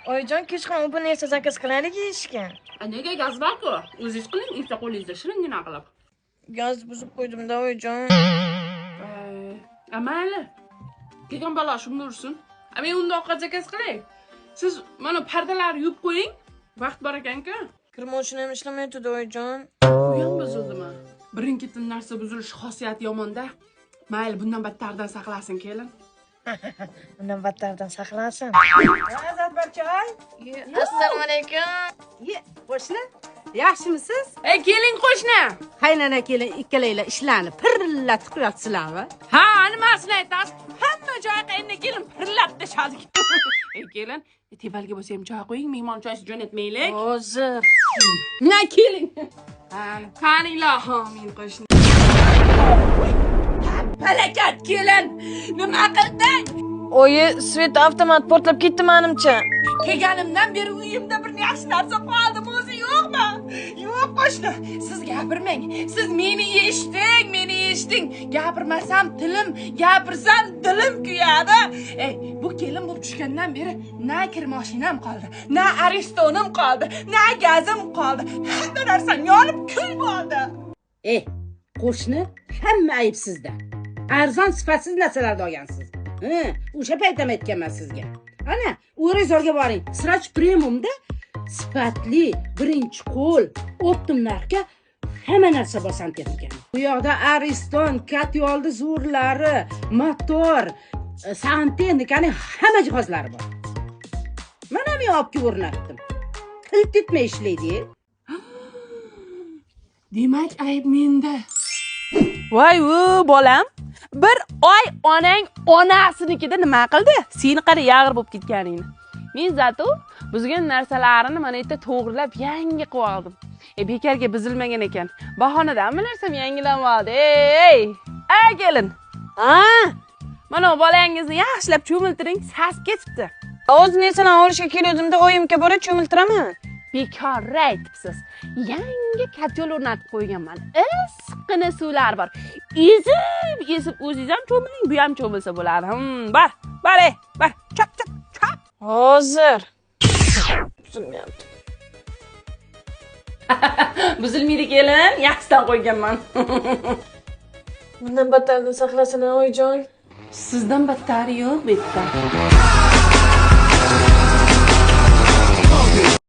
Oyijon, kechqurun bu narsa zakaz qilaylik yeyishga. Nega gaz bor-ku? O'zingiz qiling, ikkita qo'lingizda shiringina qilib. Gaz buzib qo'ydim-da, oyijon. Mayli. Kelgan balo shunga ursin. Men unda ovqat zakaz qilay. Siz mana pardalarni yuvib qo'ying. Vaqt bor ekan-ku. Kir mashinam ishlamayotdi, oyijon. U ham buzildimi? Birin-ketin narsa buzilish xosiyati yomonda. Mayli, bundan battardan saqlasin, kelin. Bundan battardan saqlasin. Azat barchoy. Assalomu alaykum. Qo'shni, yaxshimisiz? Ey, keling qo'shni. Qaynona kelin ikkalanglar ishlarni pirlatib qo'yapsizlarmi? Ha, nimasini aytasiz? Hamma joy qaynona kelin pirlatib tashladik. Ey, kelin, tevalga bo'lsa ham choy qo'ying, mehmon choysiz jo'natmaylik. Hozir. Na, keling. Qani ilohim, men qo'shni. Palakat kelin, nima qilding? Oyi, svet avtomat portlab ketdi menimcha. Kelganimdan beri uyimda bir yaxshi narsa qoldimi o'zi yo'qmi? Yo'q qo'shni, siz gapirmang. Siz meni eshiting, meni eshiting. Gapirmasam tilim, gapirsam dilim kuyadi. Ey, bu kelin bo'lib tushgandan beri na kir mashinam qoldi, na Aristonim qoldi, na gazim qoldi. Hamma narsam yonib kul bo'ldi. Ey, qo'shni, hamma ayb sizda. Arzon sifatsiz narsalarni olgansiz. O'sha payt ham aytganman sizga. Ana, O'rozorga boring. Siraj Premiumda sifatli, birinchi qo'l, optim narxga hamma narsa bor santexnikani. Bu yoqda Ariston, Katyoldi zo'rlari, motor, santexnikani hamma jihozlari bor. Mana men olib kelib o'rnatdim. Qilt etmay ishlaydi. Demak, ayb menda. Voy, u bolam, bir oy onang onasinikida nima qildi? Seni qara yag'ir bo'lib ketganingni. Men zato buzgan narsalarini mana yerda to'g'rilab yangi qilib oldim. Bekorga buzilmagan ekan. Bahonadan narsam yangilanib oldi. Ey, ay kelin. Ha? Mana bolangizni yaxshilab cho'miltiring, sasib ketibdi. O'z narsalarni olishga kelganimda oyimga borib cho'miltiraman. Bekor aytibsiz. Yangi katyol o'rnatib qo'yganman. Issiqqina suvlar bor. Ezib o'zingiz ham cho'miling, bu ham cho'milsa bo'ladi. Bor, bor, ey, bor. Chop, chop, chop. Hozir. Buzilmayapti. Buzilmaydi kelin, yaxshidan qo'yganman. Bundan battardan saqlasin, oyijon. Sizdan battari yo'q bu yerda.